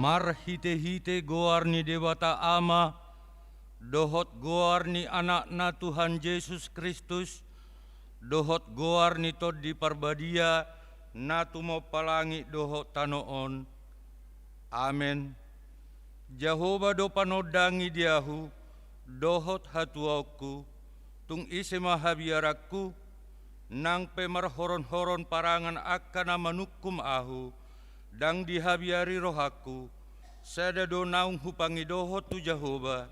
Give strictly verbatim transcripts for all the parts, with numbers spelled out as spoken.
Marhite-hite goar ni Debata Ama, dohot goar ni Anakna Tuhan Jesus Kristus, dohot goar ni Tondi Parbadia, na tumompa langit dohot tano on. Amen. Jahowa do panondangi di ahu, dohot hatuaonku, tung ise ma habiaranku, nang pe marhoron-horon parangan angka na manungkum ahu, ndang dihabiari rohangku, sada do naung hupangidohon tu Jahowa,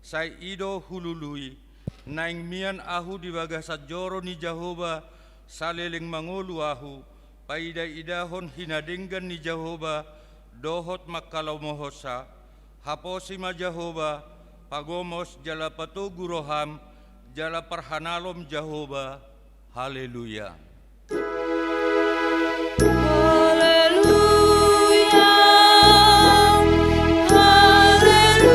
sai i do hulului, naeng mian ahu di bagasan joro ni Jahowa, saleleng mangolu ahu, paida-idahon hinadenggan ni Jahowa, dohot mangkalomohonsa, haposi ma Jahowa, pagomos jala patogu roham, jala parhanalom Jahowa. Haleluya. Haleluya, haleluya,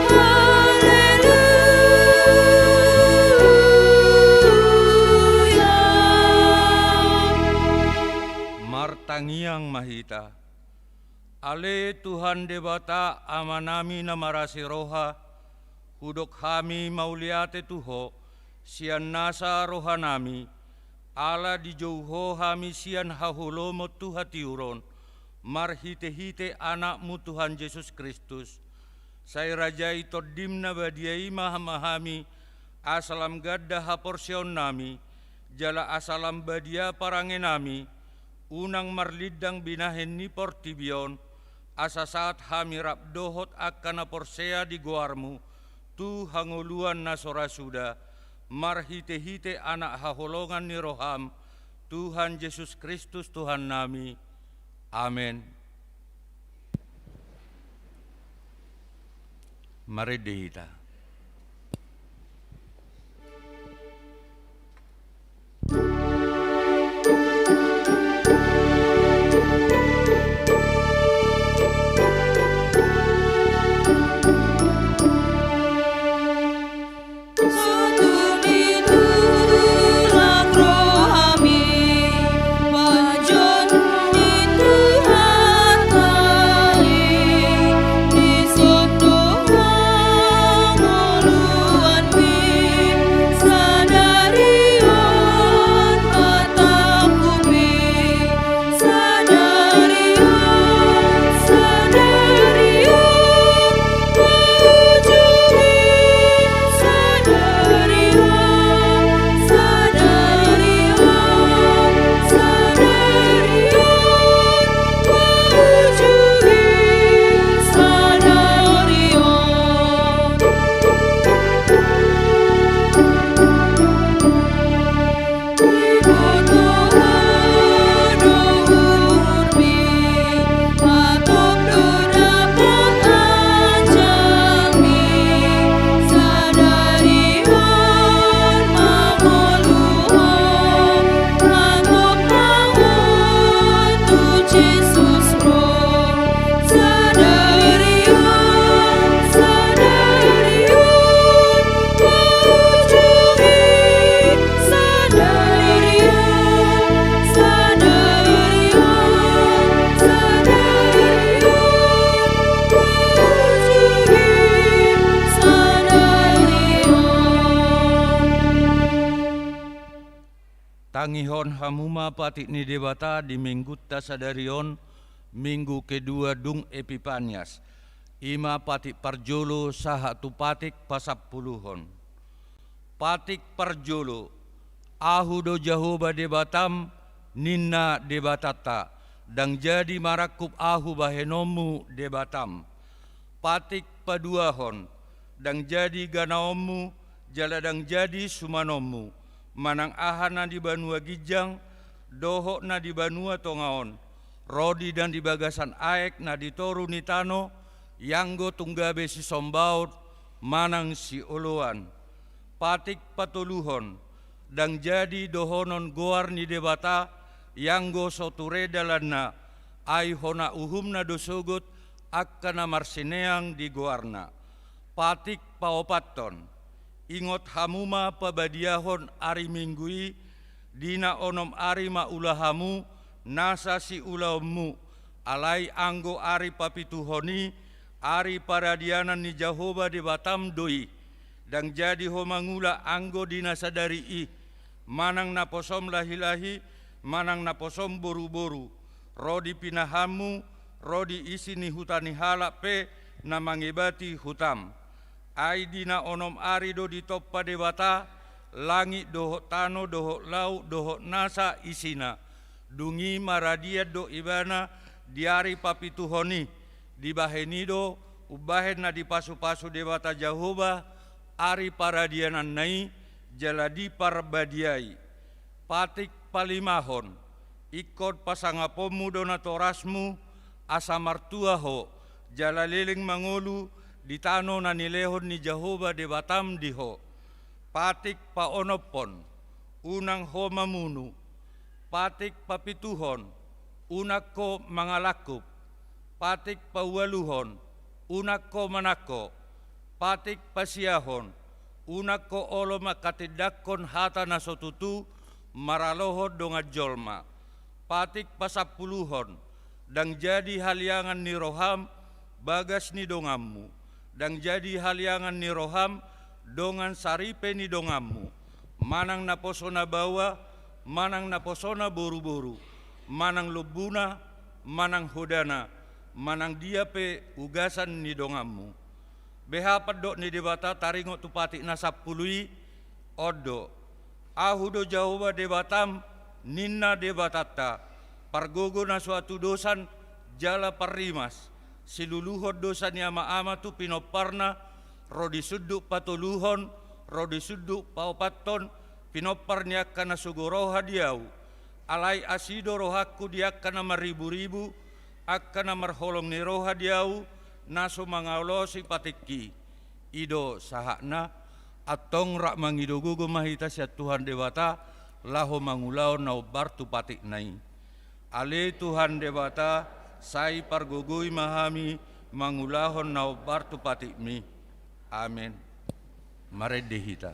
haleluya. Martangiang ma hita. Ale Tuhan Debata, Amanami na marasi roha, hudok hami mauliate tu Ho, sian nasa rohanami, ala dijou Ho hami sian haholomon tu hatiuron, marhite-hite Anakmu Tuhan Jesus Kristus. Sai rajai Tondim na badia i ma hami, asa lam ganda haporseaonnami, jala asa lam badia parangenami, unang marlindang binahen ni portibi on, asa sahat hami rap dohot angka na porsea di goarmu, tu hangoluan na so ra suda, marhite-hite Anak haholongan ni roham, Tuhan Jesus Kristus Tuhannami. Amen. Marende hita. Tangihon hamu ma patik ni Debata di minggunta sadari on, minggu kedua dung Epipanias. I ma patik parjolo sahat tu patik pasampuluhon. Patik parjolo, Ahu do Jahowa Debatam, ninna Debatanta, ndang jadi marangkup Ahu bahenonmu Debatam. Patik paduahon, ndang jadi ganaonmu, jala ndang jadi sumanonmu, manang aha na di banua ginjang, dohot na di banua tonga on, ro di na di bagasan aek na di toru ni tano, ianggo tung gabe sisombaon manang sioloan. Patik patoluhon, ndang jadi dohonon goar ni Debata, ianggo so ture dalanna, ai hona uhumna do sogot angka na marsineang di goarna. Patik paopathon, ingot hamu ma pabadiahon ari Minggu i, di na onom ari ma ula hamu, nasa siulaonmu, alai anggo ari papituhon i, ari paradianan ni Jahowa Debatam do i. Ndang jadi ho mangula anggo di na sadari i, manang naposom lahilahi, manang naposom boruboru, ro di pinahanmu, ro di isi ni huta ni halak pe na mangebati hutam. Ai di na onom ari do ditompa Debata langit dohot tano dohot laut dohot nasa isina. Dung i maradian do Ibana di ari papituhon i. Dibahen i do umbahen na dipasupasu Debata Jahowa ari paradiananna i jala diparbadiai. Patik palimahon, ingkon pasangaponmu do natorasmu, asa martua ho, jala leleng mangolu di tano na nilehon ni Jahowa Debatam di ho. Patik paonomhon, unang ho mamunu. Patik papituhon, unang ho mangalangkup. Patik paualuhon, unang ho manangko. Patik pasiahon, unang ho olo mangkatindangkon hata na so tutu maralohon dongan jolma. Patik pasampuluhon, ndang jadi haliangan ni roham bagas ni donganmu, ndang jadi haliangan ni roham dongan saripe ni donganmu, manang naposona baoa, manang naposona boruboru, manang lombuna, manang hodana, manang dia pe ugasan ni donganmu. Beha pandok ni Debata taringot tu patik na sampulu i? On do: Ahu do Jahowa Debatam, ninna Debatanta, pargogo na so atudosan jala parrimas, siluluhon dosa ni amaama tu pinomparna, ro di sundut patoluhon, ro di sundut paopathon, pinompar ni angka na sogo roha di Ahu. Alai asi do rohangku di angka na marriburibu, angka na marholong ni roha di Ahu, na so mangaolosi patikki. I do sahatna. Antong rap mangido gogo ma hita sian Tuhan Debata, laho mangulahon na hombar tu patikna i. Ale Tuhan Debata, sai pargogoi ma hami mangulahon na hombar tu patikmi. Amen. Marende hita.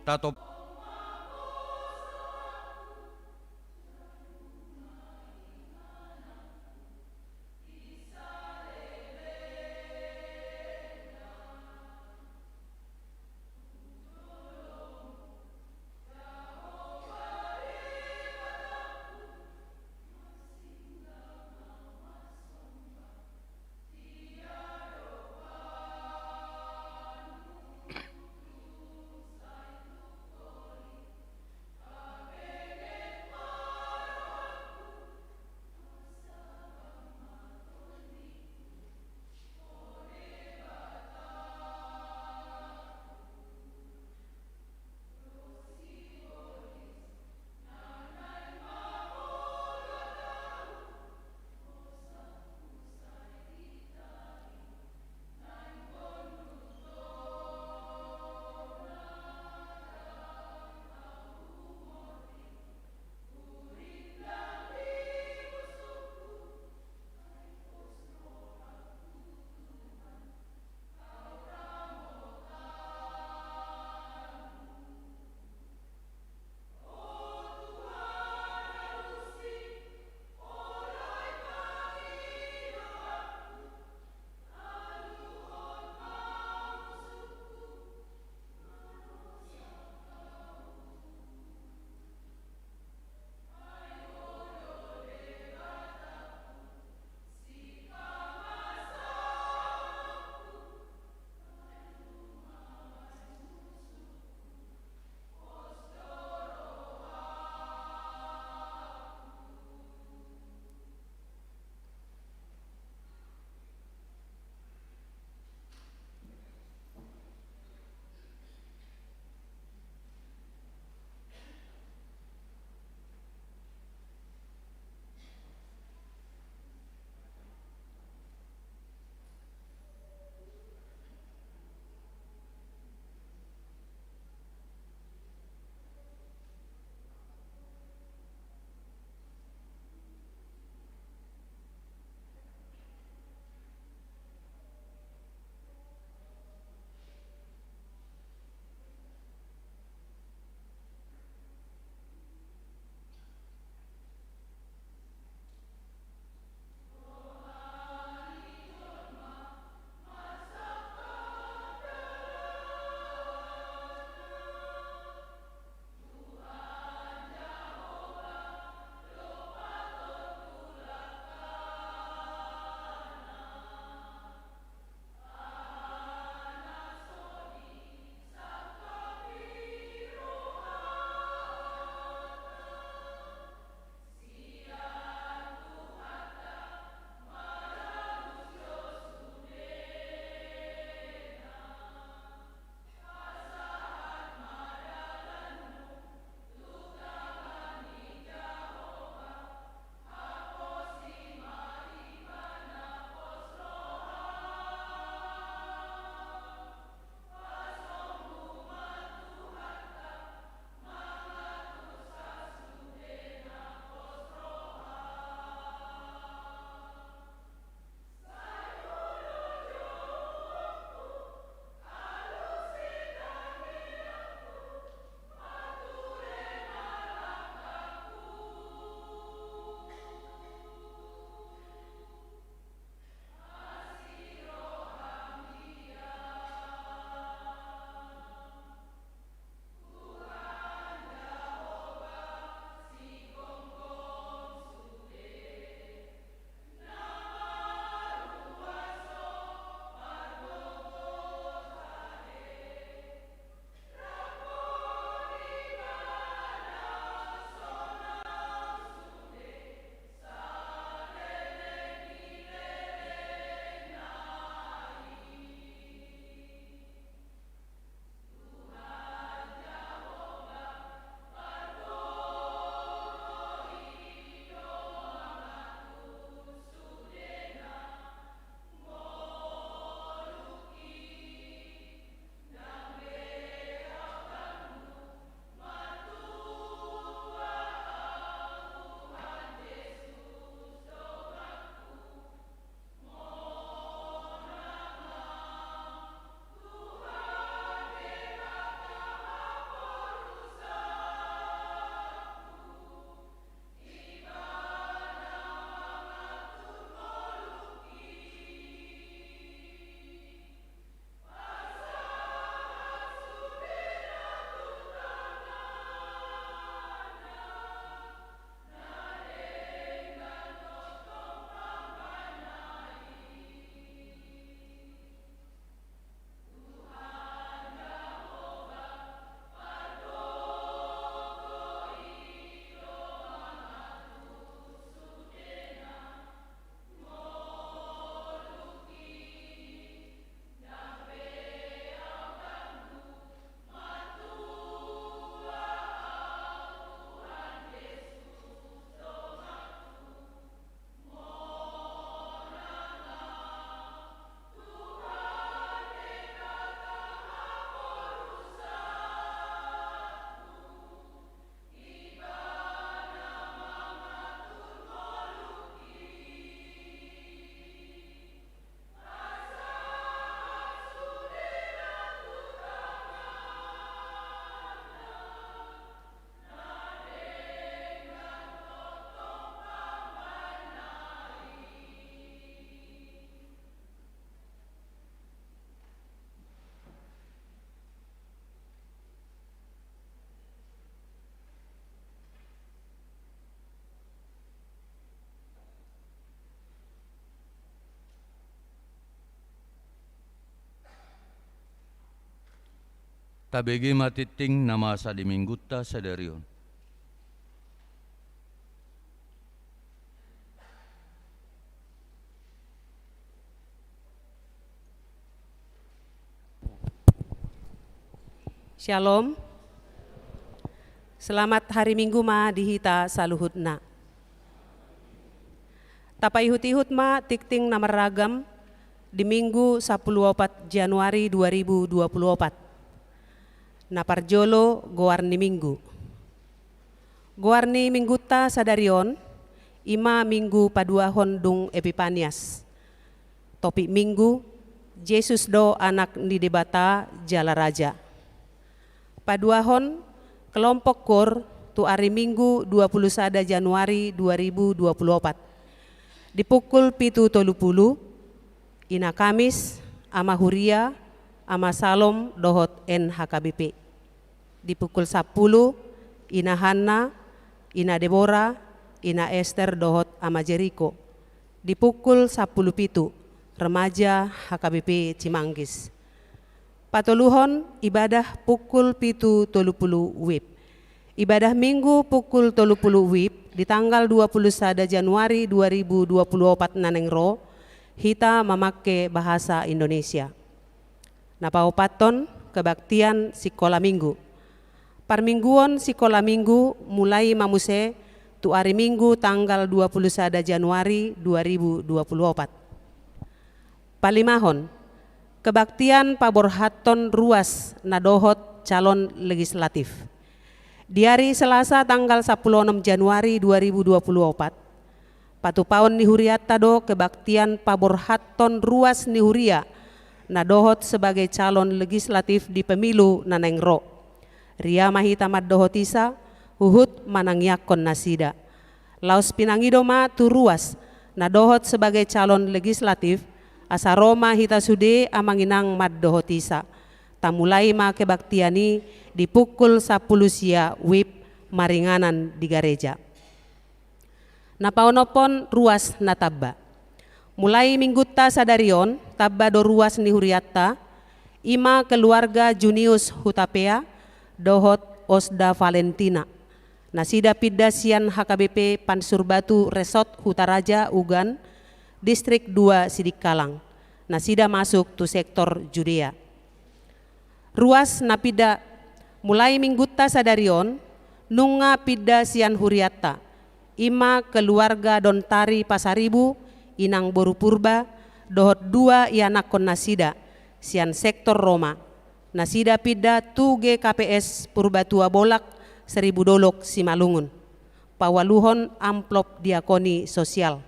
Tatop. Tabege ma tingting na masa di Minggunta sadari on. Syalom. Selamat hari Minggu ma di hita saluhutna. Tapaihut-ihut ma tingting na marragam di Minggu sampulu opat Januari dua ribu dua pulu opat. Na parjolo, goar ni Minggu. Goar ni Minggunta sadari on, i ma Minggu paduahon dung Epipanias. Topik Minggu, Jesus do Anak ni Debata jala Raja. Paduahon, kelompok koor tu ari Minggu dua pulu sada Januari dua ribu dua pulu opat. Di pukul pitu tolu pulu, Ina Kamis, Ama Huria, Ama Salom dohot N H K B P. Di pukul sampulu, Ina Hanna, Ina Debora, Ina Ester dohot Ama Jeriko. Di pukul sampulu pitu, remaja H K B P Cimanggis. Patoluhon, ibadah pukul pitu tolu pulu WIB. Ibadah Minggu pukul tolu pulu WIB di tanggal dua pulu sada Januari dua ribu dua pulu opat na naeng ro, hita mamangke bahasa Indonesia. Na paopathon, kebaktian sikola Minggu. Parmingguon sikola Minggu mulai ma muse tu ari Minggu tanggal dua pulu sada Januari dua ribu dua pulu opat. Palimahon, kebaktian paborhathon ruas na dohot calon legislatif. Di ari Selasa tanggal sampulu onom Januari dua ribu dua pulu opat, patupaon ni hurianta do kebaktian paborhathon ruas ni huria na dohot sebagai calon legislatif di pemilu na naeng ro. Ria ma hita mandohotisa, huhut manangiangkon nasida. Laos pinangido ma tu ruas na dohot sebagai calon legislatif, asa ro ma hita sude amang inang mandohotisa. Tamulai ma kebaktian i di pukul sampulu sia WIB maringanan di gareja. Na paonomhon, ruas na tamba. Mulai Minggunta sadari on, tamba do ruas ni hurianta, i ma keluarga Junius Hutapea dohot Osda Valentina. Nasida pinda sian H K B P Pansurbatu Resort Hutaraja Ugan, Distrik dua Sidikalang. Nasida masuk tu sektor Judea. Ruas na pinda, mulai Minggunta sadari on, nunga pinda sian hurianta, i ma keluarga Dontari Pasaribu, inang boru Purba, dohot dua ianakkon nasida, sian sektor Roma. Nasida pinda tu G K P S Purbatua Bolak, Seribu Dolok, Simalungun. Paualuhon amplop diakoni sosial.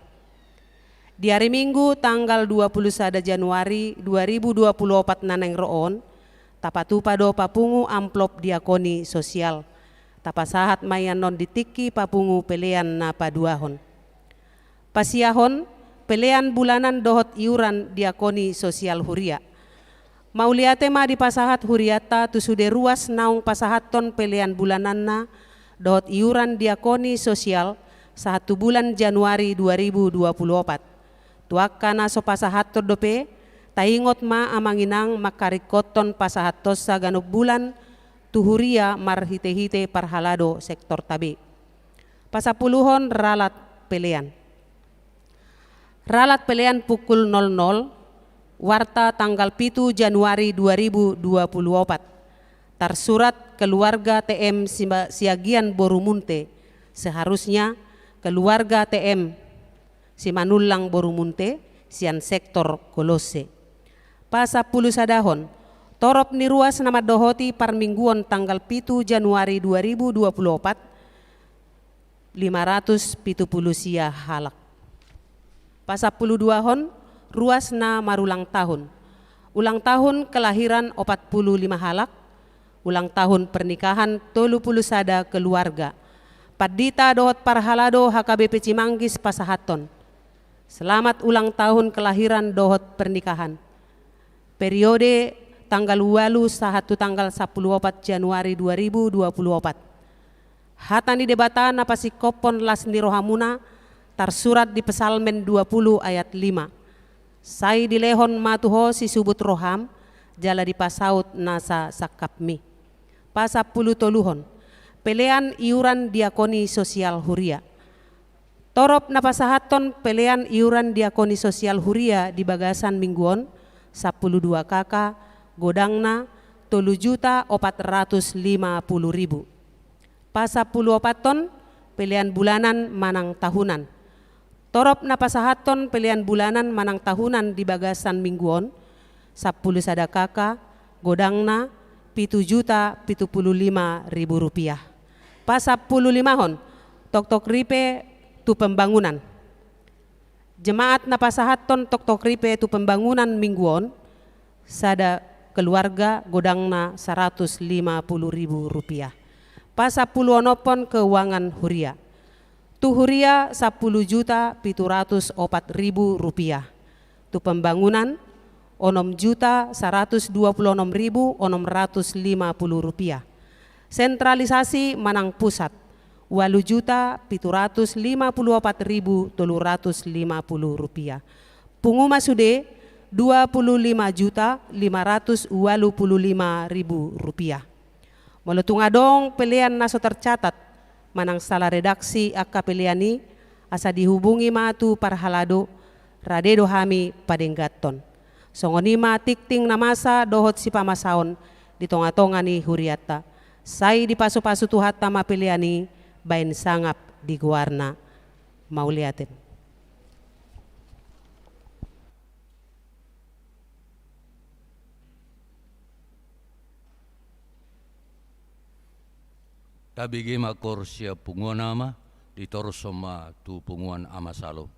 Di ari Minggu tanggal dua pulu sada Januari dua ribu dua pulu opat na naeng ro on, tapatupa do papungu amplop diakoni sosial. Tapasahat ma i annon di tingki papungu pelean na paduahon. Pasiahon, pelean bulanan dohot iuran diakoni sosial huria. Mauliate ma dipasahat hurianta tu sude ruas naung pasahathon pelean bulananna dohot iuran diakoni sosial sahat tu bulan Januari dua ribu dua pulu opat. Tu angka na so pasahathon dope, taingot ma amang inang mangkaringkothon pasahathonsa ganup bulan tu huria marhitehite parhalado sektorta be. Pasampuluhon, ralat pelean. Ralat pelean pukul nol nol, warta tanggal pitu Januari dua ribu dua pulu opat. Tarsurat keluarga T M Sima-, Siagian boru Munte, seharusnya keluarga T M Simanullang boru Munte, sian sektor Kolosse. Pasampulusadahon, torop ni ruas na mandohoti parmingguon tanggal pitu Januari dua ribu dua pulu opat, lima ratus pitu pulu sia halak. Pasampuluduahon, ruas na marulang tahun. Ulang tahun kelahiran opat pulu lima halak, ulang tahun pernikahan tolu pulu sada keluarga. Pandita dohot parhalado H K B P Cimanggis pasahathon. Selamat ulang tahun kelahiran dohot pernikahan. Periode tanggal ualu sahat tu tanggal sampulu opat Januari dua ribu dua pulu opat. Hata ni Debata na pasingkophon las ni rohamuna tarsurat di Psalmen dua pulu ayat lima. Sai dilehon ma tu ho sisubut roham, jala dipasaut nasa sangkapmi. Pasampulu toluhon, pelean iuran diakoni sosial huria. Torop na pasahathon pelean iuran diakoni sosial huria di bagasan minggu on, sampulu dua K K, godangna tolu juta opat ratus lima pulu ribu. Pasampulu opathon, pelean bulanan manang tahunan. Torop na pasahathon pelean bulanan manang tahunan di bagasan minggu on, sampulu sada K K, godangna pitu juta pitu pulu lima ribu rupiah. Pasampulu limahon, toktok ripe tu pembangunan. Jemaat na pasahathon toktok ripe tu pembangunan minggu on, sada keluarga, godangna saratus lima pulu ribu rupiah. Pasampulu onomhon, keuangan huria. Tu huria, sampulu juta pitu ratus opat ribu rupiah. Tu pembangunan, onom juta saratus dua pulu onom ribu onom ratus lima pulu rupiah. Sentralisasi manang pusat, ualu juta pitu ratus lima pulu opat ribu tolu ratus lima pulu rupiah. Pungu ma sude, dua pulu lima juta lima ratus ualu pulu lima ribu rupiah. Molo tung adong pelean na so tercatat manang sala redaksi angka pelean i, asa dihubungi ma tu parhalado, rade do hami padengganhon. Songon i ma tingting na masa dohot sipamasaon di tongatonga ni hurianta. Sai dipasupasu Tuhanta ma pelean i baen sangap di goarna. Mauliate. Tabege ma kor sian punguan ama, ditorus ma tu punguan ama Salo.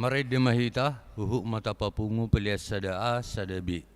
Marende ma hita, huhut ma tapapungu pelean sada A, sada B.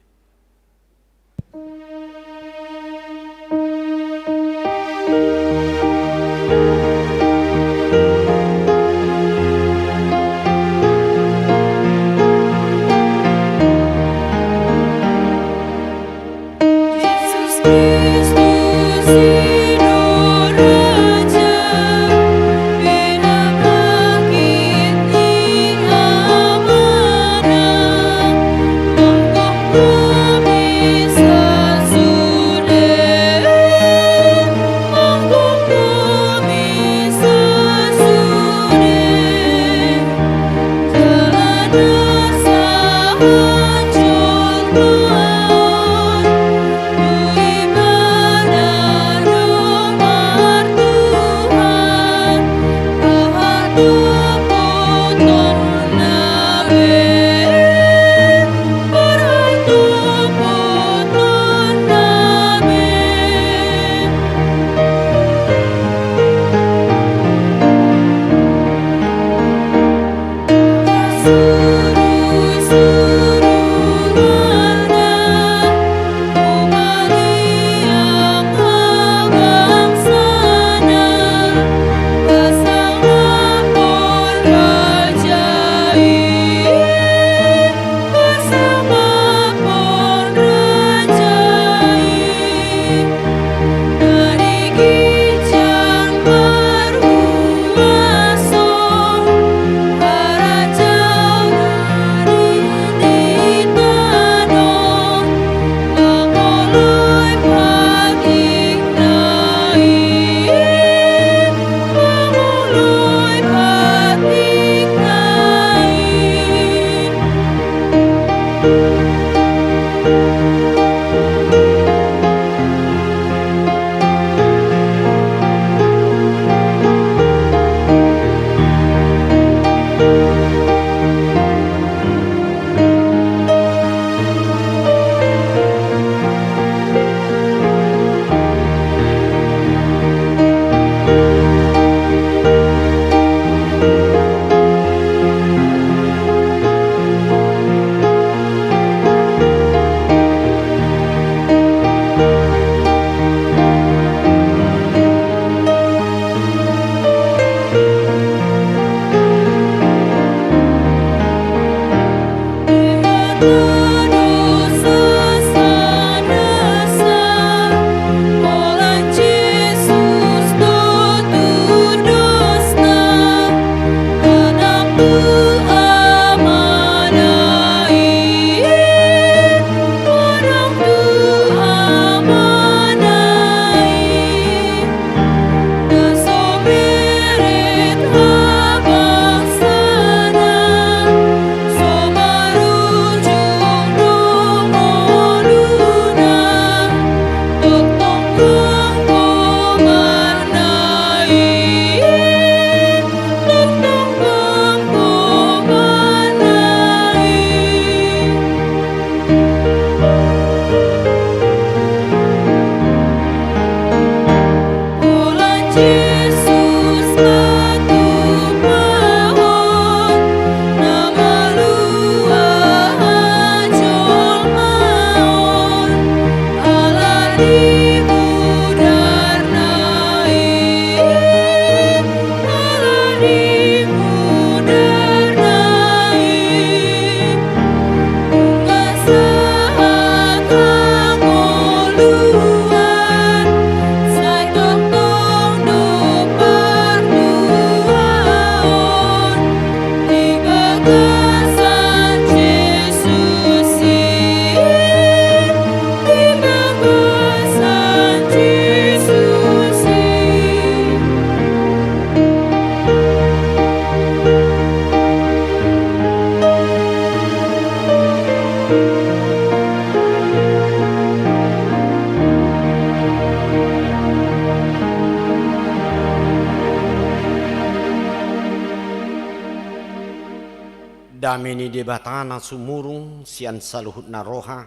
Dame ni Debata na sumurung sian saluhutna roha,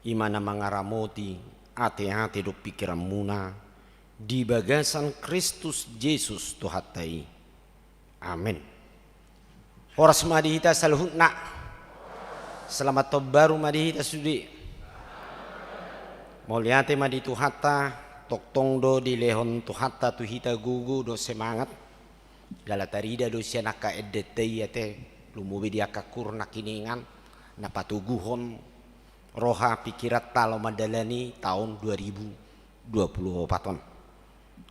i ma na mangaramoti ateate dohot pingkiranmuna di bagasan Kristus Jesus Tuhanta i. Amen. Horas ma di hita saluhutna. Selamat tahun baru ma di hita sude. Mauliate ma di Tuhanta, tongtong do dilehon Tuhanta tu hita gogo dohot semangat. Jala tarida do sian angka endenta i ate, lumobi di angka angka na hinaholongan, na patoguhon roha pikiranta laho mandalani taon dua ribu dua puluh opat on.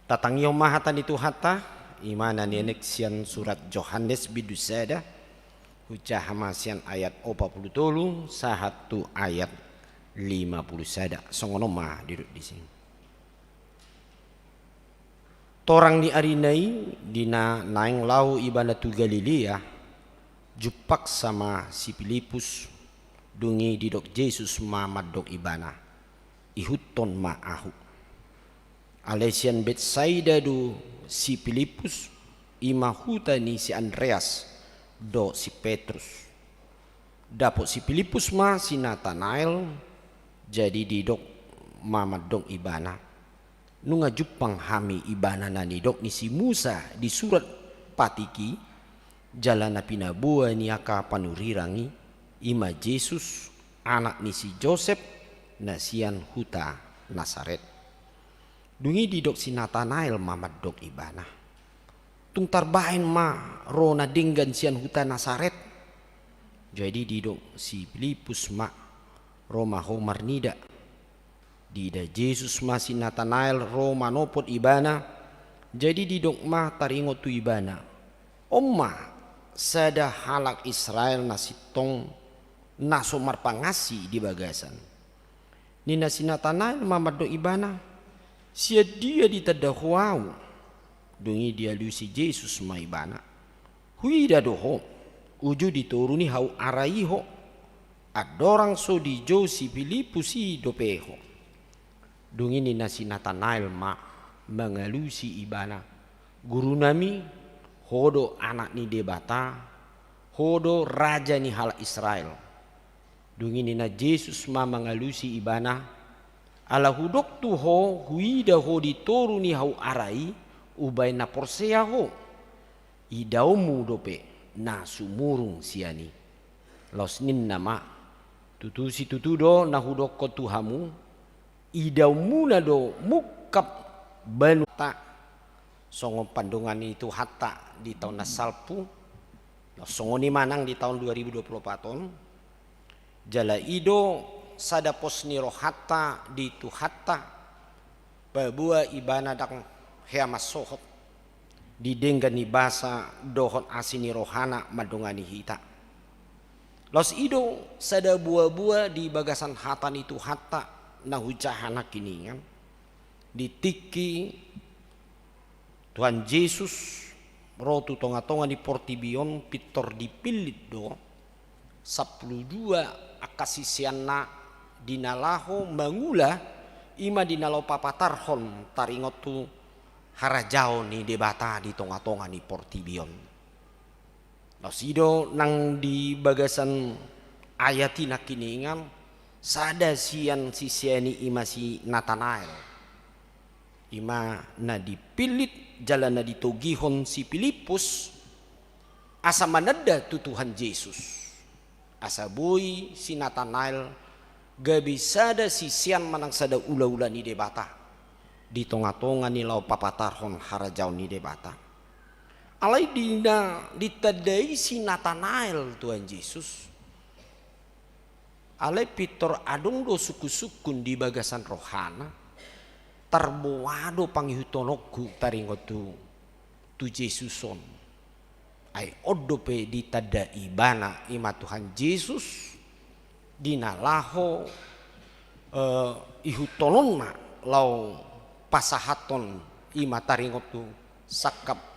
Tatangihon ma hata ni Tuhanta, i ma na nienet sian surat Johannes bindu sada, hujaha ma sian ayat opat puluh tolu sahat tu ayat lima puluh sada. Songon on ma didok disi. Torang ni arina i, di na naeng laho ibana tu Galilea, jumpangsa ma si Pilipus. Dung i didok Jesus ma mandok ibana, "Ihuthon ma ahu." Alai sian Betsaida do si Pilipus, i ma huta ni si Andreas dohot si Petrus. Dapot si Pilipus ma si Natanael, jadi didok ma mandok ibana, "Nunga jumpang hami ibana na nidok ni si Musa di surat patik i, jala na pinaboa ni angka panurirang i, i ma Jesus, anak ni si Josep, na sian huta Nasaret." Dung i didok si Natanael ma mandok ibana, "Tung tarbahen ma ro na denggan sian huta Nasaret?" Jadi didok si Pilipus ma, "Ro ma ho marnida." Diida Jesus ma si Natanael ro manopot ibana, jadi didok ma taringot tu ibana, "On ma sada halak Israel na sintong, na so marpangansi di bagasan." Ninna si Natanael ma mandok ibana, "Sian dia ditanda ho ahu?" Dung i dialusi Jesus ma ibana, "Huida do ho, uju di toru ni hau ara i ho. Andorang so dijou si Pilipus i dope ho." Dung i ninna si Natanael ma mangalusi ibana, "Gurunami, ho do Anak ni Debata, ho do Raja ni halak Israel." Dung i ninna Jesus ma mangalusi ibana, "Ala hudok tu ho, huida ho di toru ni hau ara i, umbahen na porsea ho. Idaonmu dope na sumurung sian i." Laos ninna ma, "Tutu situtu do na hudokkon tu hamu, idaonmuna do mungkap banuata." Songon pandongan ni Tuhanta di taon na salpu, songon i ma nang di taon dua ribu dua puluh opat on. Jala i do sada pos ni rohanta di Tuhanta, paboa ibana ndang hea mansohot, di denggan ni basa dohot asi ni rohana mandongani hita. Laos i do sada boaboa di bagasan hata ni Tuhanta na hujaha nangkiningan, di tingki Tuhan Jesus ro tu tongatonga ni portibi on, pintor dipillit do sampulu dua angka siseanna di na laho mangula, i ma di na laho papatarhon taringot tu harajaon ni Debata di tongatonga ni portibi on. Laos i do nang di bagasan ayat i nangkiningan, sada sian sisean i, i ma si Natanael. I ma na dipillit jala na ditogihon si Pilipus asa mananda tu Tuhan Jesus, asa boi si Natanael gabe sada sisean manang sada ulaula ni Debata di tongatonga ni laho papatarhon harajaon ni Debata. Alai di na ditandai si Natanael Tuhan Jesus, alai pintor adong do sungkunsungkun di bagasan rohana, tarboa do pangihuthononku taringot tu, tu Jesus on. Ai on dope ditanda ibana, i ma Tuhan Jesus, di na laho, eh, ihuthononna laho pasahathon i ma taringot tu sangkap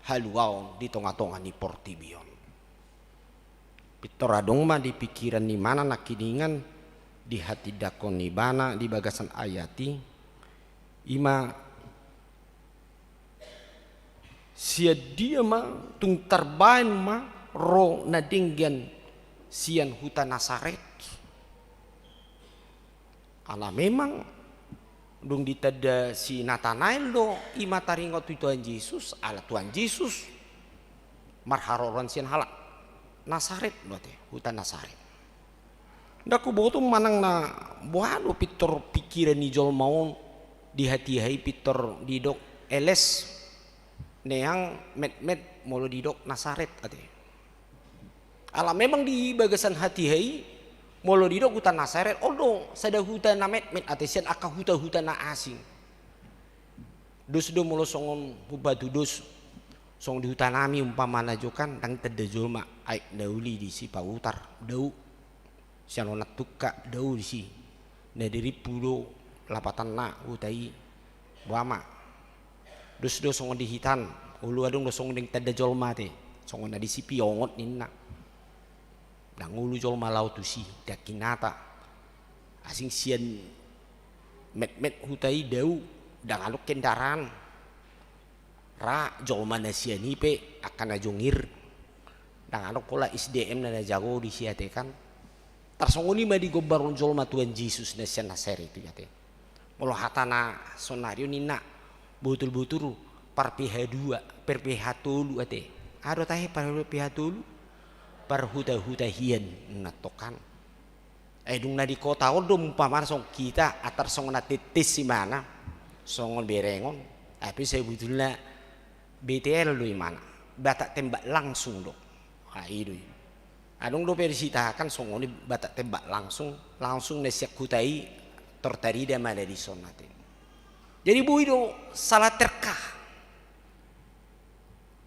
haluaon di tongatonga ni portibi on. Pintor adong ma di pikiran ni ibana nangkiningan, dihatindangkon ibana di bagasan ayat i, i ma sian dia ma tung tarbahen ma ro na denggan sian huta Nasaret. Ala memang dung ditanda si Natanael do i ma taringot tu Tuhan Jesus, ala Tuhan Jesus marharoroan sian halak. Nasaret do ate, huta Nasaret. Ndang huboto manang na boha do pintor pikiran ni jolma on di hatiha i, pintor didok Elis, Neang, Metmet, molo didok Nasaret ate. Ala memang di bagasan hatiha i, molo didok huta Nasaret, on do sada huta na metmet ate sian angka huta-huta na asing. Dos do molo songon humbatu dos, songon di hutanami umpamana jo kan, ndang tanda jolma aek na uli disi, Pahutar, dao. Sian Onan Tungka dao disi, na dirimpu do lapatanna huta i, boha ma. Dos do songon di hitan, olo adong do songon ndang tanda jolma ate, songon na disi piongot ninna. Ndang olo jolma laho tusi, ndang hinata. Asing sian metmet huta i dao, ndang adong kendaraan. Ra jolma na sian i pe angka na jongir, ndang adong pola S D M na, na jago disi ate kan. Tarsongon i ma digombarhon jolma Tuhan Jesus na sian Nasaret i ate. Molo hata na sonari on ninna, botul-botul par P H dua, par P H tolu ate. Aha do tahe par P H tolu? Parhuta-huta hian, ninna tong kan. Ai dung na di kota on do umpamana songon hita, atar songon na tetes imana, songon berengon, tapi sebetulna B T L do imana, batak tembak langsung do. Ah, i do i. Adong dope disitakan songon i, batak tembak langsung, langsung na sian huta i tor tarida ma na dison ate. Jadi boi do salah terkah.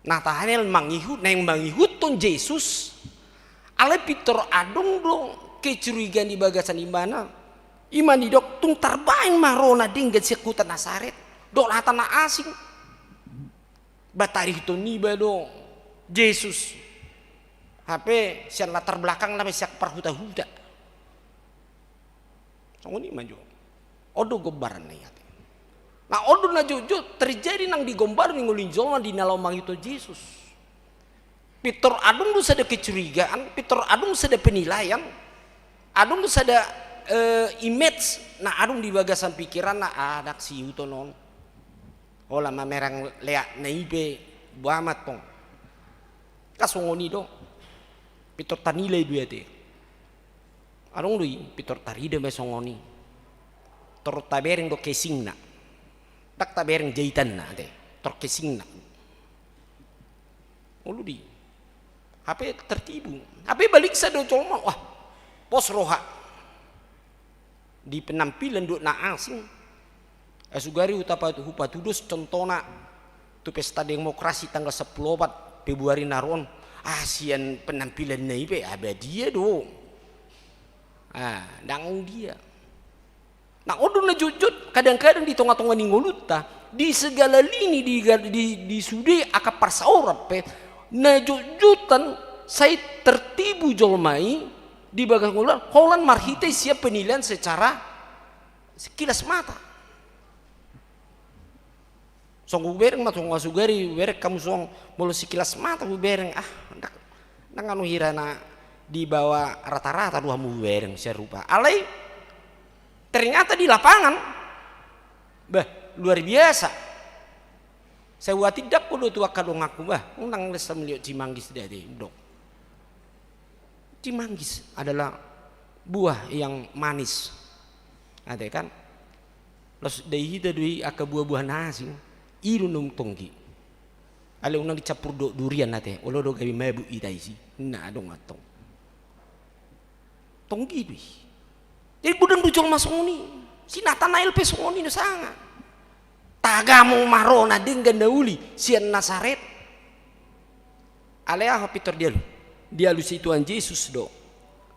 Natanael mangihut, naeng mangihuthon Jesus, alai pintor adong do kecurigaan di bagasan ibana. I ma didok tung tarbaen ma ro na denggan sian huta Nasaret, dohot hata na asing. Ba tarihuthon niba do Jesus, hape sian latar belakangna pe sian parhuta-huta. Songon i ma jo. On do gombaranna i ate. Nah, on do na jotjot terjadi nang di gombaran ni ngolu ni jolma di na laho mangihuthon Jesus. Pintor adong do sada kecurigaan, pintor adong sada penilaian, adong do sada, eh, image na adong di bagasan pikiranna, ah, ndang siihuthon on. Holan mamereng leakna i pe, boha ma tong. Kan songon i do. Pintor tanilai do i ate. Adong do i, pintor tarida ma songon i. Tor tabereng do casingna. Ndang tabereng jaitanna ate. Tor casingna. Olo do i. Hape tertibu. Hape baliksa do jolma, wah, pos roha. Di penampilan dohot na asing. Ai sugari hutapa-, hupatudos contohna tu pesta demokrasi tanggal sampulu opat Februari na ro on. Ah, sian penampilanna i pe, ah, badia do. Ah, ndang dia. Nah, on do na jotjot, kadang-kadang di tonga-tonga ni ngolunta, di segala lini, di, di, di sude angka parsaoran pe, na jotjotan sai tertibu jolma i di bagasan ngoluna, holan marhite sian penilaian secara sekilas mata. Songon hubereng ma, songon sugari hubereng hamu songon, molo sekilas mata hubereng, ah, ndang, ndang anu, hira na di bawah rata-rata do hamu hubereng sian rupa. Alai ternyata di lapangan, bah, luar biasa. Sai huhatindangkon do tu angka donganku, bah, unang les melihat cimanggis dati, dok. Cimanggis adalah buah yang manis. Ate kan? Laos dai hita do i angka buah-buah na asing, i do naung tonggi. Alai unang dicampur dohot durian ate, olo do gabe mabuk hita disi. Nah, adong antong. Tonggi do i. Jadi godang do jolma songon i. Si Natanael pe songon i do sanga. Tagamo ma ro na denggan na uli sian Nasaret. Alai aha pintor dialu-, dialusi Tuhan Jesus do.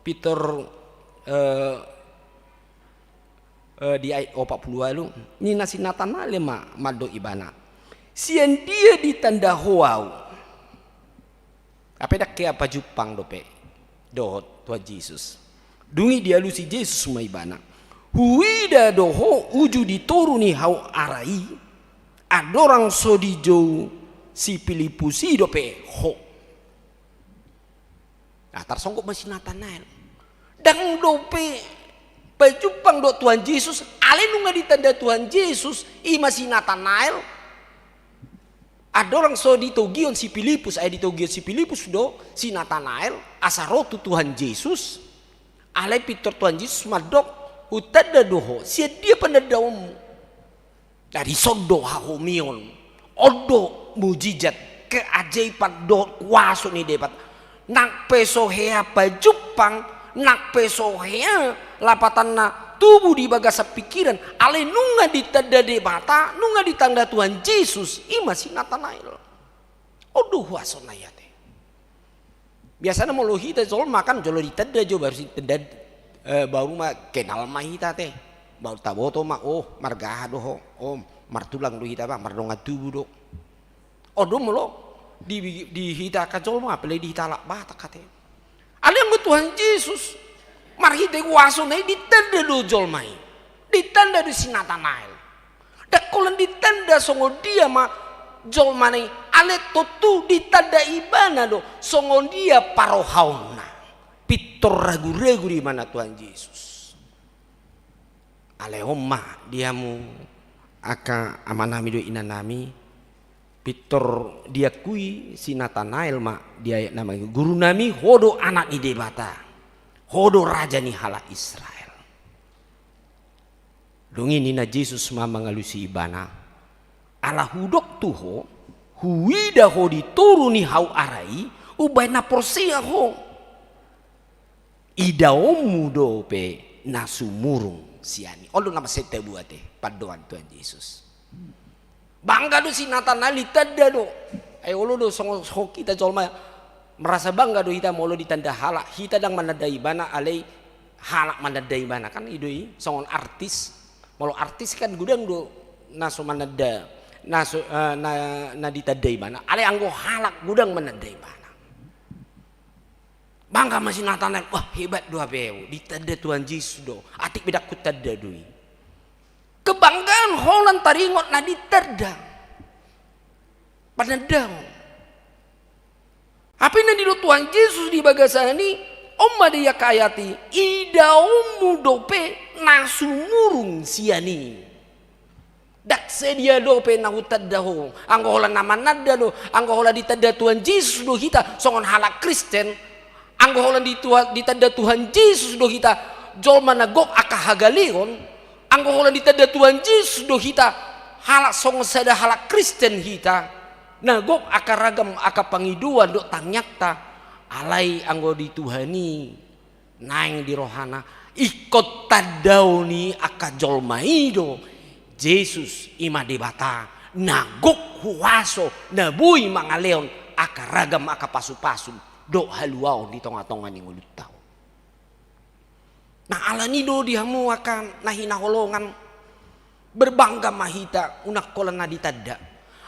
Pintor, eh, eh, di ayat opat pulu ualu, ninna si Natanael ma mandok ibana, "Sian dia ditanda Ho ahu?" Hape ndang hea pajumpang dope dohot Tuhan Jesus. Dung i dialusi Jesus ma ibana, "Huida do Ho uju di toru ni hau ara i, andorang so dijou si Pilippus i dope Ho." Nah, tarsonggot ma si Natanael. Ndang dope pajumpang dohot Tuhan Jesus, alai nunga ditanda Tuhan Jesus, i ma si Natanael. Andorang so ditogihon si Pilipus, ai ditogihon si Pilipus do si Natanael asa ro tu Tuhan Jesus, alai pintor Tuhan Jesus mandok, hutanda do ho, sian dia panandaonmu? Jadi dison do hahomion, on do mujizat, keajaiban dohot kuaso ni Debata. Nang pe so hea pajumpang, nang pe so hea lapatanna tubu di bagasan pikiran, alai nunga ditanda Debata, nunga ditanda Tuhan Jesus, i ma si Natanael. On do huasona i ate. Biasana molo hita jolma kan jolo ditanda jo, baru si tanda, eh, baru ma kenal ma hita ate. Baru taboto ma, oh, marga aha do ho, oh, martulang do hita ba, mardongan tubu do. On do molo di, di hita angka jolma, apalagi di hita halak Batak ate. Alai anggo Tuhan Jesus, marhite huasona i ditanda do jolma i. Ditanda do si Natanael. Ndang holan ditanda songon dia ma jolmana i, alai tontu ditanda ibana do songon dia parohaonna. Pintor ragu-ragu do ibana Tuhan Jesus. Alai on ma di hamu angka amanami dohot inanami, pintor diakui si Natanael ma di ayat na mangihut, gurunami, ho do Anak ni Debata, ho do Raja ni halak Israel. Dung i ninna Jesus ma mangalusi ibana, ala hudok tu ho, huida ho di toru ni hau ara i, umbahen na porsea ho. Idaonmu dope na sumurung sian i. On do na mansai taboto ate pandohan Tuhan Jesus. Bangga do si Natanael ditanda do. Ai olo do songon hita jolma, merasa bangga do hita molo ditanda halak. Hita ndang mananda ibana, alai halak mananda ibana. Kan i do i songon artis. Molo artis kan godang do na so mananda, na so, eh, na, na ditanda ibana. Alai anggo halak godang mananda ibana. Bangga ma si Natanael, wah, hebat do hape au, ditanda Tuhan Jesus do, atik be ndang hutanda do i. Kebanggaan holan taringot na ditanda. Panandaon. Hape na nidok Tuhan Jesus di bagasan i, on ma di angka ayat i, idaonmu dope na sumurung sian i. Ndang sadia dope na hutanda ho, anggo holan na mananda do, anggo holan ditanda Tuhan Jesus do hita songon halak Kristen, anggo holan di Tuhan, ditanda Tuhan Jesus do hita jolma na gok angka hagaleon, anggo holan ditanda Tuhan Jesus do hita halak songon sada halak Kristen hita, na gok angka ragam angka pangidoan dohot tangiangta, alai anggo di Tuhan i, naeng di rohana, ingkon tandaon ni angka jolma i do Jesus, i ma Debata na gok huaso, na boi mangalehon angka ragam angka pasupasu dohot haluaon di tongatonga ni ngolunta on. Nah, alani do di hamu angka na hinaholongan, berbangga ma hita, unang holan na ditanda.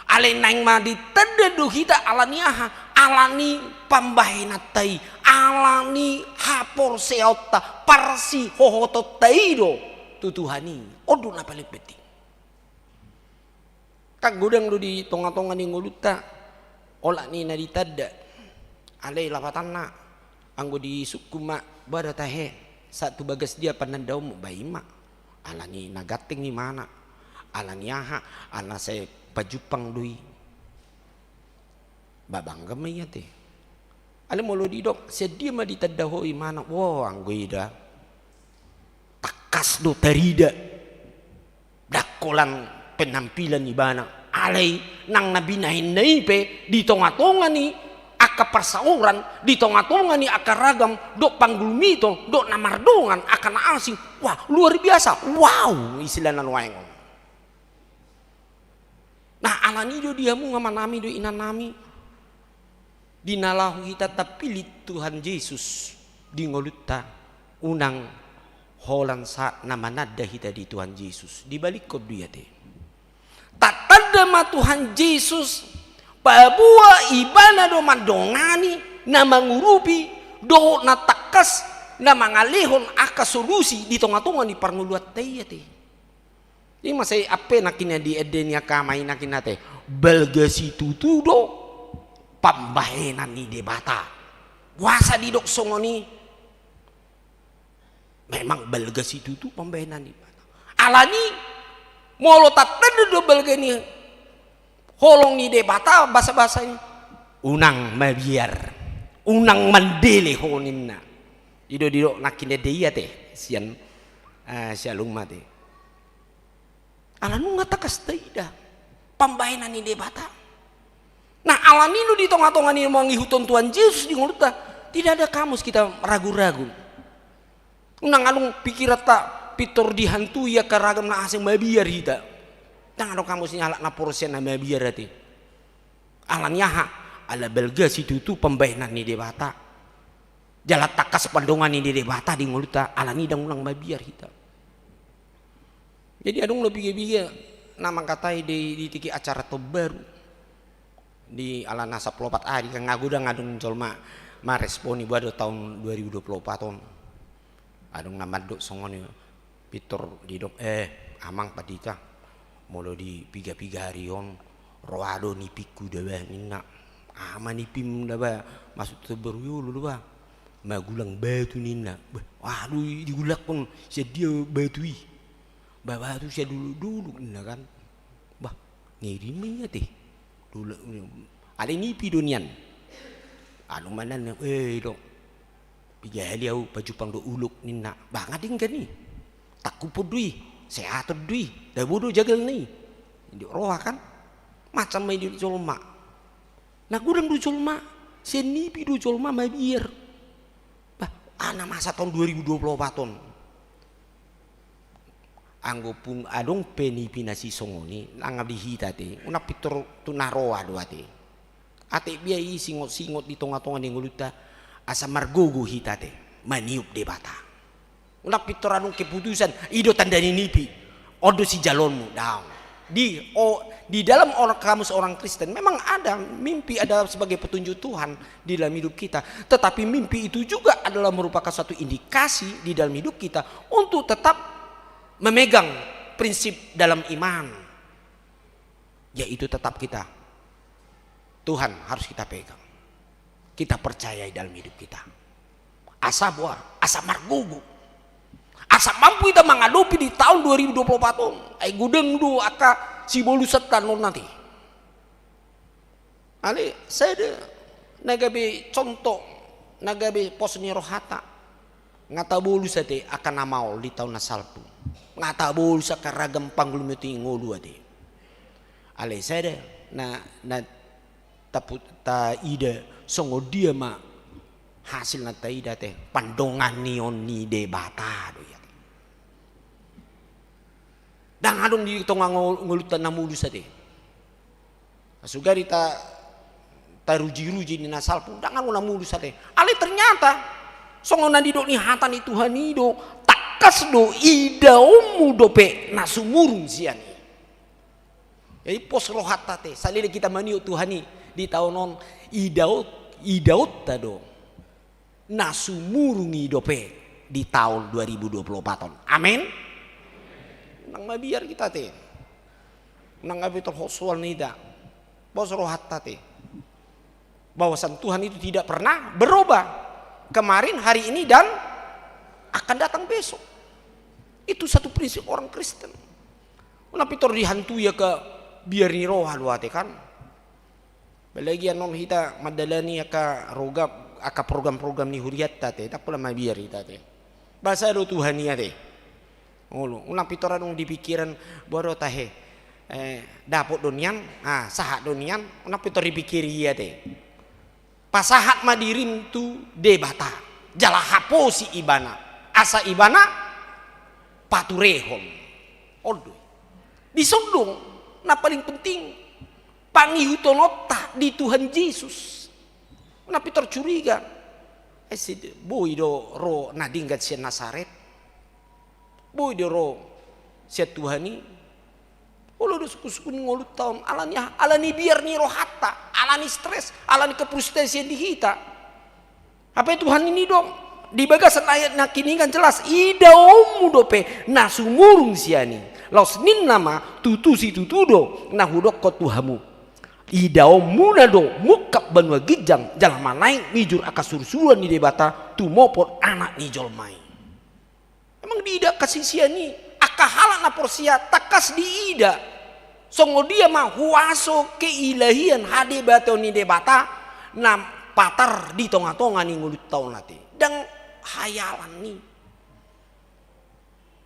Alai naeng ma ditanda do hita alani aha? Alani pambahenanta i, alani haporseaonta, parsihohotonta i do tu Tuhan i. On do na paling penting. Kan godang do di tongatonga ni ngolunta, olat ni na ditanda. Alai lapatanna, anggo disungkun ma, bah, da tahe, sahat tu bagas dia panandaonmu, bah, i ma. Alani na ganteng imana. Alani aha? Ala sai pajumpang do i. Bah, bangga ma i ate. Alai molo didok, sian dia ma ditanda ho imana? Wah, anggo i da, tangkas do tarida. Ndang holan penampilan ibana. Alai nang na binahenna i pe di tongatonga ni angka parsaoran, di tongatonga ni angka ragam dohot panggulmiton, dohot na mardongan, angka na asing. Wah, luar biasa. Wow, istilahna nuaeng on. Nah, alani do di hamu amanami dohot inanami, di na laho hita tapillit Tuhan Jesus di ngolunta, unang holan sahat na mananda hita di Tuhan Jesus. Dibalikkon do i ate. Tatanda ma Tuhan Jesus, paboa ibana do mandongani, na mangurupi, dohot na tangkas na mangalehon angka solusi di tongatonga ni parngoluanta i ate. I ma sai ampe nangkin na di ende ni angka amang inang ate. Balga situtu do pambahenan ni Debata. Boasa didok songon i? Memang balga situtu pambahenan ni Debata. Alani molo tatanda do balga ni Holong ni Debata basa-basa i. Unang mabiar, unang mandele ho ninna. I do didok nangkin ende i ate sian, eh, sialum ate. Ala nunga tangkas taida pambahenan ni Debata. Nah, alani i do di tonga-tonga ni mangihuthon Tuhan Jesus di ngolunta, tidak ada kamus kita ragu-ragu. Unang adong pikiranta pintor dihantui angka ragam na asa mabiar hita. Ndang adong kamus ni halak na porsea na mabiar ate. Alani aha? Ala balga situtu pambahenan ni Debata. Jala tangkas pandonganan ni Debata di ngolunta, alani i ndang unang mabiar hita. Jadi adong do piga-piga na mangkatai di, di tingki acara Tahun Baru. Di ala na sampulu opat ari kan, nga godang adong jolma marespon i, boha do taon dua ribu dua puluh opat on. Adong na mandok songon i, pintor didok, eh, amang pandita, molo di piga-piga ari on, roa do nipingku da bah ninna. Aha ma nipim da bah, masuk tu Tahun Baru i, olo do bah. Magulang batu ninna. Bah, aha do i digulakhon, sian dia batu i? Bah, batu sian dolok-dolok ninna kan. Bah, ngeri ma i ate. Dolok, alai nipi do nian. Anu ma nian, eh, do. Piga hali au pajumpang do ulok ninna. Bah, nga denggan i. Tangkuphon do i, seathon do i, dabo do jagalna i. Didok roa kan. Macam ma i didok jolma. Na godang do jolma, sian nipi do jolma mabiar. Bah, aha na masa taon dua ribu dua puluh opat on. Anggo pun adong pe nipi na sisongon i, nang di hita ate, unang pintor tu na roa do ate. Ate bia i singot-singot di tonga-tonga ni ngolunta, asa margogo hita ate maniop Debata. Unang pintor adong keputusan, i do tanda ni nipi, on do sijaloonmu, daong. Di, o, di dalam orang, kamus orang Kristen memang ada mimpi adalah sebagai petunjuk Tuhan di dalam hidup kita. Tetapi mimpi itu juga adalah merupakan suatu indikasi di dalam hidup kita untuk tetap memegang prinsip dalam iman, yaitu tetap kita, Tuhan harus kita pegang, kita percayai dalam hidup kita. Asa boha, asa margogo, asa mampu hita mangadopi di taon dua ribu dua puluh opat on. Ai godang do angka sibolusanta on ate. Alai sada na gabe contoh, na gabe pos ni rohanta. Nga tabolus ate angka na maol di taon na salpu. Nga tabolus angka ragam panggulmiot ni ngolu ate. Alai sada na, na tapu-, taida songon dia ma hasil na taida ate, pandonganion ni Debata do i ate. Ndang adong di tonga ngo-, ngolunta na mulus ate. Sugari ta, taruji-ruji ni na salpu, ndang adong na mulus ate. Alai ternyata songon na nidok ni hata ni Tuhan i do, tangkas do idaonmu dope na sumurung sian i. Jadi pos rohanta ate, saleleng hita maniop Tuhan i di taon on, idaon, idaonta do na sumurung i dope di taon dua ribu dua puluh opat on. Amin. Unang mabiar hita ate. Unang gabe torhot soal ni hita. Pos rohanta ate. Bahwasan Tuhan itu tidak pernah berubah. Kemarin, hari ini, dan akan datang besok. Itu satu prinsip orang Kristen. Unang pintor dihantui angka biar ni roha do ate kan. Apalagi annon hita mandalani angka roga, angka program-program ni hurianta ate, ndang pola mabiar hita ate. Basa do Tuhan i ate. Olo, unang pintor adong di pikiran, boha do tahe, eh, dapot do nian, ah, sahat do nian, unang pintor dipikiri i ate. Pasahat ma dirim tu Debata, jala haposi Ibana, asa Ibana paturehon. On do i. Dison do na paling penting pangihuthononta di Tuhan Jesus. Unang pintor curiga. Eh, si, boi do ro na denggan sian Nasaret. Boi do ro sian Tuhan i. Olo do sungkun-sungkun ni ngolunta on, alani aha? Alani biar ni rohanta, alani stres, alani kefrustasian di hita. Hape Tuhan i nidok di bagasan ayat na nangkiningan jelas, idaonmu dope na sumurung sian i. Laos ninna ma, tutu situtu do na hudokkon tu hamu. Idaonmuna do mungkap banua ginjang, jala manaek mijur angka surusuruan ni Debata tumopot Anak ni jolma i. Memang diida angka sisean i, angka halak na porsea tangkas diida. Songon dia ma huaso keilahian, hadebaton ni Debata na patar di tonga-tonga ni ngolunta on ate. Ndang hayalan i.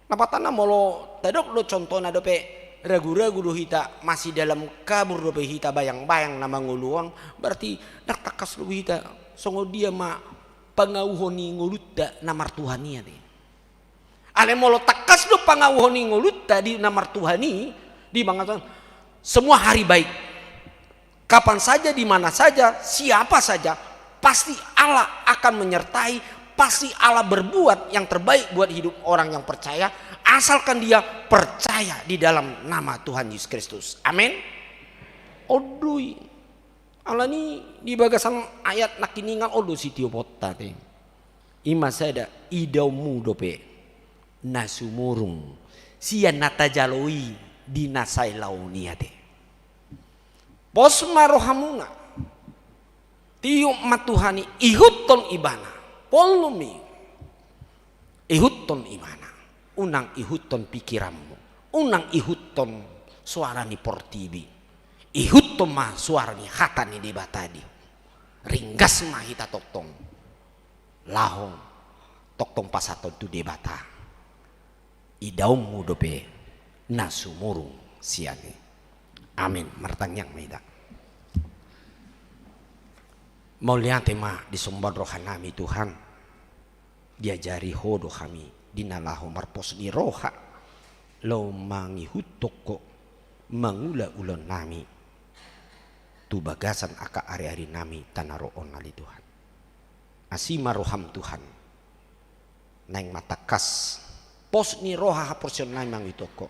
Na patana molo tadok do contohna dope, ragu-ragu do hita, masih dalam kabur dope hita, bayang-bayang na mangolu on, berarti ndang tangkas do hita. Songon dia ma pangauhon ni ngolunta na martuhan i ate. Alai molo tangkas do pangauhon ni ngolunta di na martuhan i, di mangatan, semua hari baik. Kapan saja, di mana saja, siapa saja, pasti Allah akan menyertai, pasti Allah berbuat yang terbaik buat hidup orang yang percaya, asalkan dia percaya di dalam nama Tuhan Yesus Kristus. Amin. On do i. Alani di bagasan ayat na hiningal on do sitioponta ate. I ma sada, idaonmu dope na sumurung sian na tajalo i di na sai laon i ate. Pos ma rohamuna. Tiop ma Tuhan i, ihuthon Ibana. Pollum i. Ihuthon Ibana. Unang ihuthon pikiranmu. Unang ihuthon suara ni portibi. Ihuthon ma suara ni hata ni Debata di. Ringgas ma hita tongtong laho tongtong pasahathon tu Debata. Idaonmu dope na sumurung sian i. Amin. Martangiang ma hita. Mauliate ma di somba rohanami Tuhan. Diajari Ho do hami di na laho marpos ni roha, laho mangihuthon Ho, mangula ulaonnami tu bagasan angka ari-arinami tano ro on ale Tuhan. Asi ma roham Tuhan. Naeng ma tangkas pos ni roha haporseaonnami mangihuthon Ho.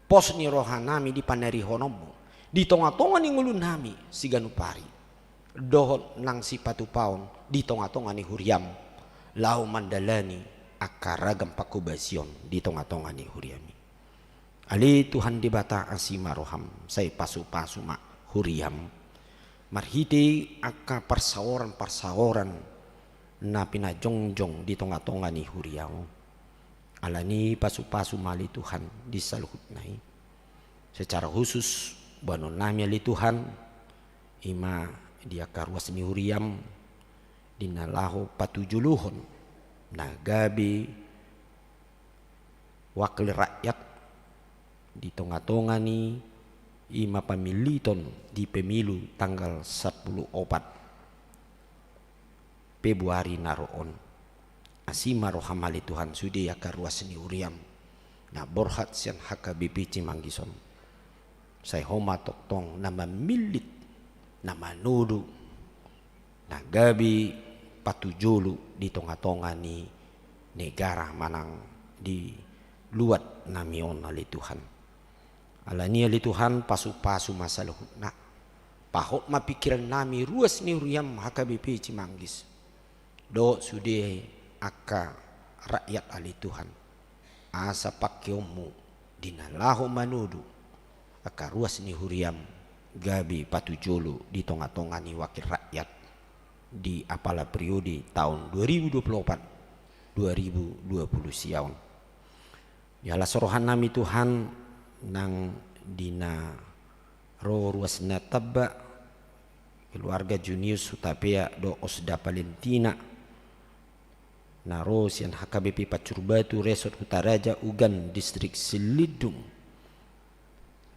Pos ni rohanami di panarihononmu di tonga-tonga ni ngolunami siganup ari, dohot nang sipatupaon di tonga-tonga ni huriam, laho mandalani angka ragam pangkobasion di tonga-tonga ni huriami. Ale Tuhan Debata, asi ma roham, sai pasu-pasu ma huriam marhite angka parsaoran-parsaoran na pinajongjong di tonga-tonga ni huria on. Alani pasu-pasu ma ale Tuhan di saluhutna i. Secara khusus boanonnami ale Tuhan, i ma di angka ruas ni huriam di na laho patujolohon na gabe wakil rakyat di tonga-tonga ni, i ma pamilliton di pemilu tanggal sampulu opat Februari na ro on. Asi ma roham ale Tuhan sude angka ruas ni huriam na borhat sian H K B P Cimanggis on. Sai Ho ma tongtong na mamillit, na manodo, na gabe patujolo di tonga-tonga ni negara manang di luat nami on ale Tuhan. Alani ale Tuhan, pasu-pasu ma saluhutna. Pahot ma pikirannami ruas ni huriam H K B P Cimanggis dohot sude angka rakyat ale Tuhan. Asa pangkeonmu di na laho manodo angka ruas ni huriam gabe patujolo di tonga-tonga ni wakil rakyat di apala periode taon dua ribu dua puluh opat dua ribu dua puluh sia on. Jala so rohanami Tuhan nang di na ro ruas na tamba keluarga Junius Hutapea dohot Osda Valentina na ro sian H K B P Pancur Batu, Resort Hutaraja, Ugan, Distrik Silindung.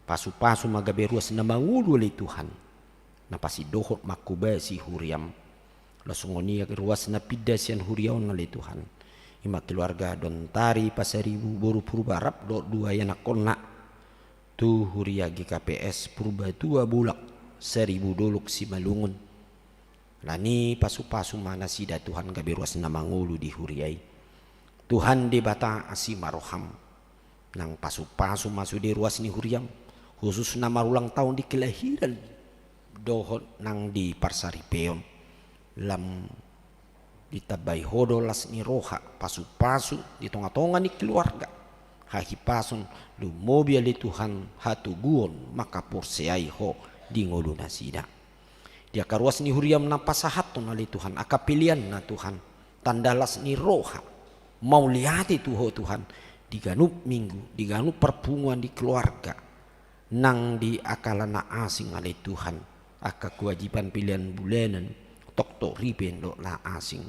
Pasu-pasu ma gabe ruas na mangolu ale Tuhan, na pasindohot manghobasi huriam. Laos songon i ruas na pinda sian huria on ale Tuhan, i ma keluarga Dontari Pasaribu boru Purba rap dohot dua ianakkonna tu huria G K P S Purbatua Bulak Saribu Dolok Simalungun. Alani pasu-pasu ma nasida Tuhan gabe ruas na mangolu di huria i. Tuhan Debata, asi ma roham. Nang pasu-pasu ma sude ruas ni huriam, khusus na marulang taon di kelahiran dohot nang di parsaripeon. Lam ditambai Ho do las ni roha, pasu-pasu di tonga-tonga ni keluarga, hahipason, lumobi ale Tuhan hatoguon mangkaporseai Ho di ngolu nasida. Di angka ruas ni huriam na pasahathon ale Tuhan angka peleanna Tuhan, tanda las ni roha, mauliate tu Ho Tuhan, di ganup minggu, di ganup parpunguan di keluarga, nang di angka na asing ale Tuhan, angka kewajiban pelean bulanan, toktok ripen dohot na asing.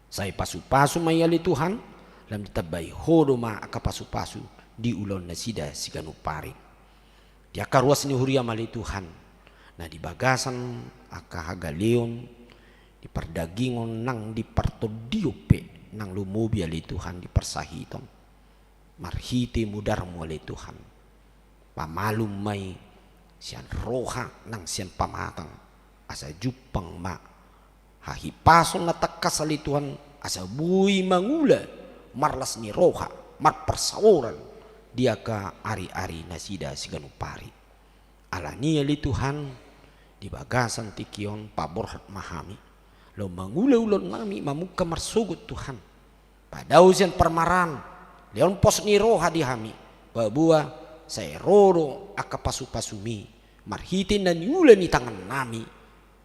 Sai pasu-pasu ma i ale Tuhan, lam ditambai Ho do ma angka pasu-pasu di ulaon nasida siganup ari. Di angka ruas ni huriam ale Tuhan, na di bagasan angka hagaleon, di pardagingon nang di partondion pe, nang lumobi ale Tuhan di parsahiton. Marhite mudarmu ale Tuhan, pamalum ma i sian roha nang sian pamatang, asa jumpang ma hahipason na tangkas ale Tuhan, asa boi mangula marlas ni roha, marparsaoran di angka ari-ari nasida siganup ari. Alani i ale Tuhan, di bagasan tingki on paborhat ma hami, laho mangula ulaonnami mamungka marsogot Tuhan. Padao sian parmaraan, lehon pos ni roha di hami, paboa sai ro do angka pasu-pasumi, marhite na niula ni tangannami,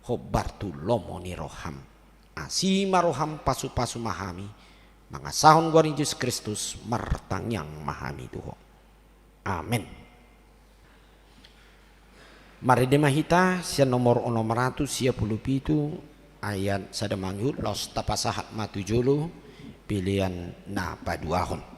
hombar tu lomo ni roham. Asi ma roham, pasu-pasu ma hami, mangasahon goar ni Jesus Kristus, martangiang ma hami tu Ho. Amen. Marende ma hita sian nomor onom ratus sia pulu pitu ayat sada mangihut, laos tapasahat ma tu jolo pelean na paduahon.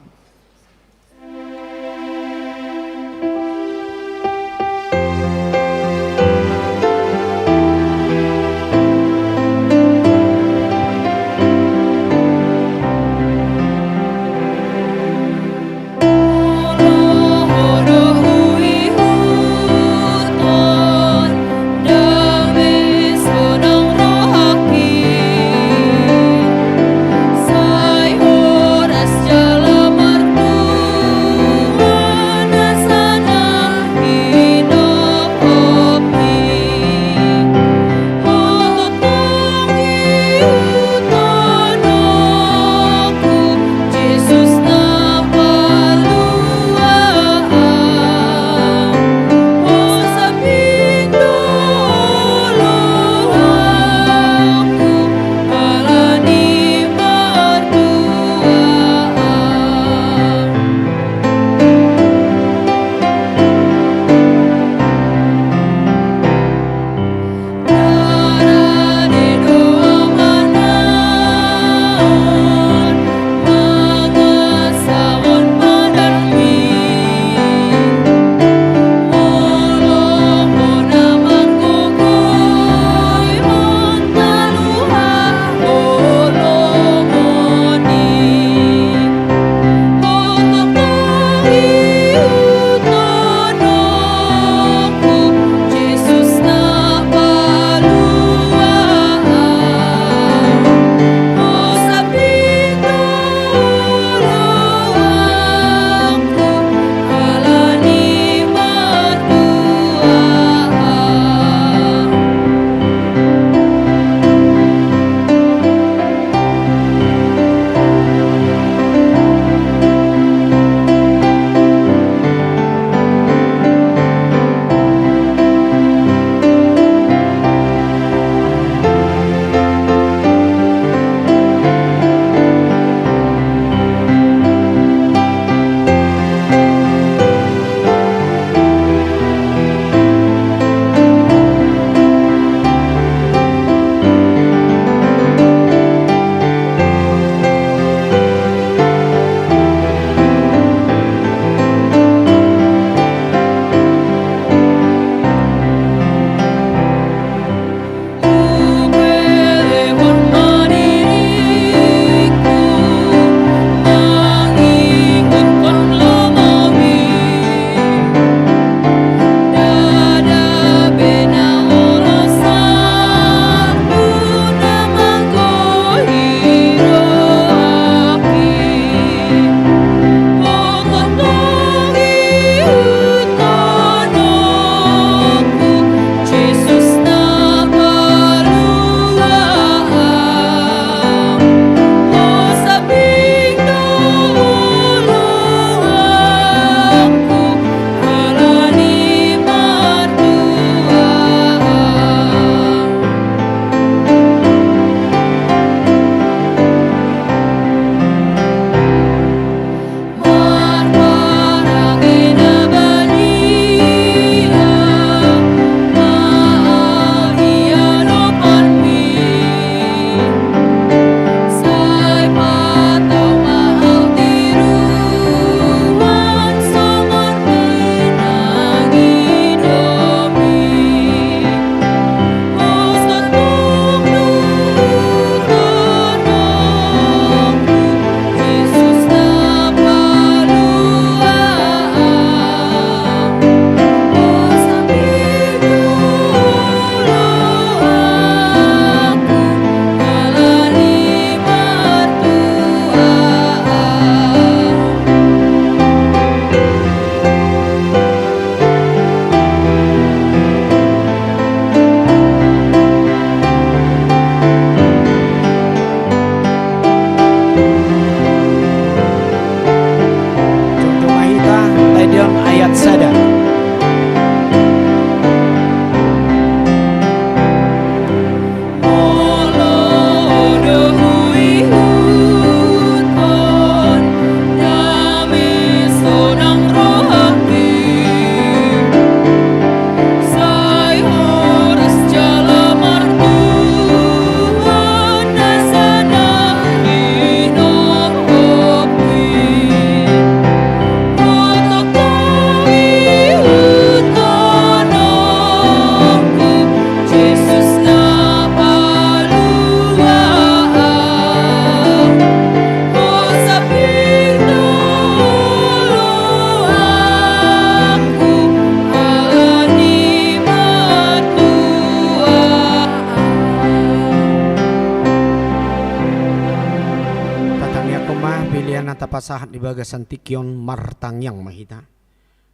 Pasahat di bagasan tingki on, martangiang ma hita.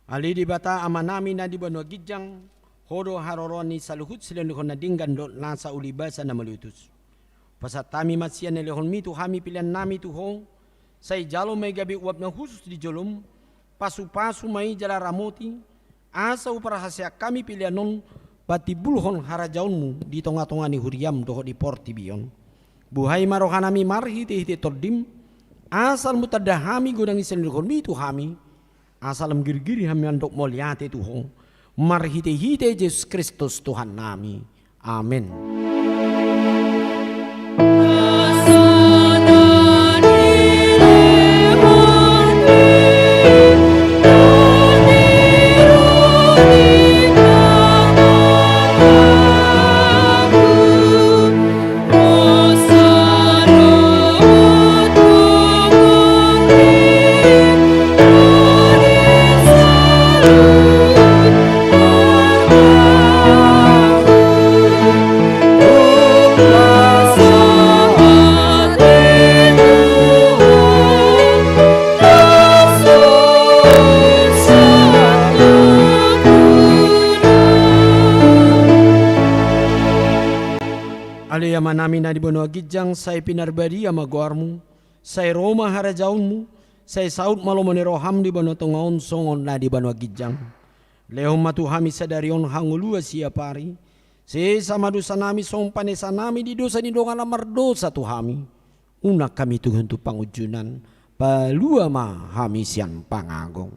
Ale Debata Amanami na di banua ginjang, Ho do haroroan ni saluhut silehonlehon na denggan dohot nasa ulibasa na mauliutus. Pasahat hami ma sian na nilehonmi tu hami peleannami tu Ho, sai jalo ma i gabe uap na hushus di jolom, pasupasu ma i jala ramoti, asa huparhaseang hami pelean on patimbulhon harajaonmu di tongatonga ni huriam dohot di portibi on. Buhai ma rohanami marhitehite Tondim, asa lam tanda hami godang ni silehonlehonmi tu hami, asa lam girgir hami mandok mauliate tu Ho, marhitehite Jesus Kristus Tuhannami. Amen. Ale Amanami na di banua ginjang, sai pinarbadia ma goarmu, sai ro ma harajaonmu, sai saut ma lomo ni roham di banua tonga on songon na di banua ginjang. Lehon ma tu hami sadari on hangoluan siapari, sesa ma dosanami songon panesanami di dosa ni dongan na mardosa tu hami. Unang hami togihon tu pangunjunan, palua ma hami sian pangago.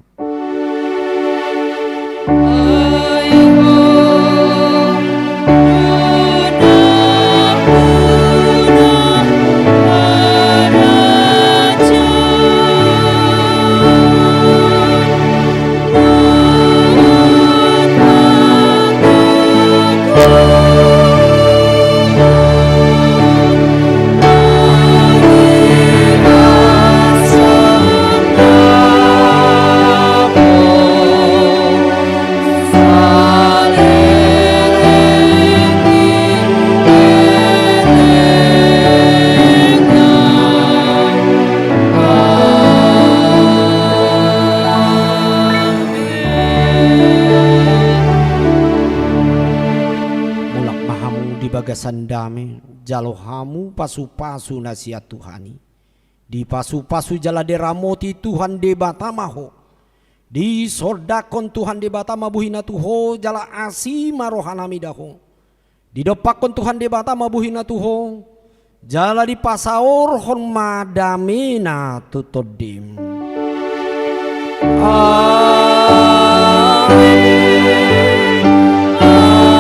Mulak ma hamu di bagasan dame, jalo hamu pasupasu na sian Tuhan i. Dipasupasu jala diramoti Tuhan Debata ma ho. Disondangkon Tuhan Debata ma bohina tu ho, jala asi ma rohanami da ho. Didompakkon Tuhan Debata ma bohina tu ho, jala dipasaorhon ma damena tu tondim. Amen. Amen. Amen.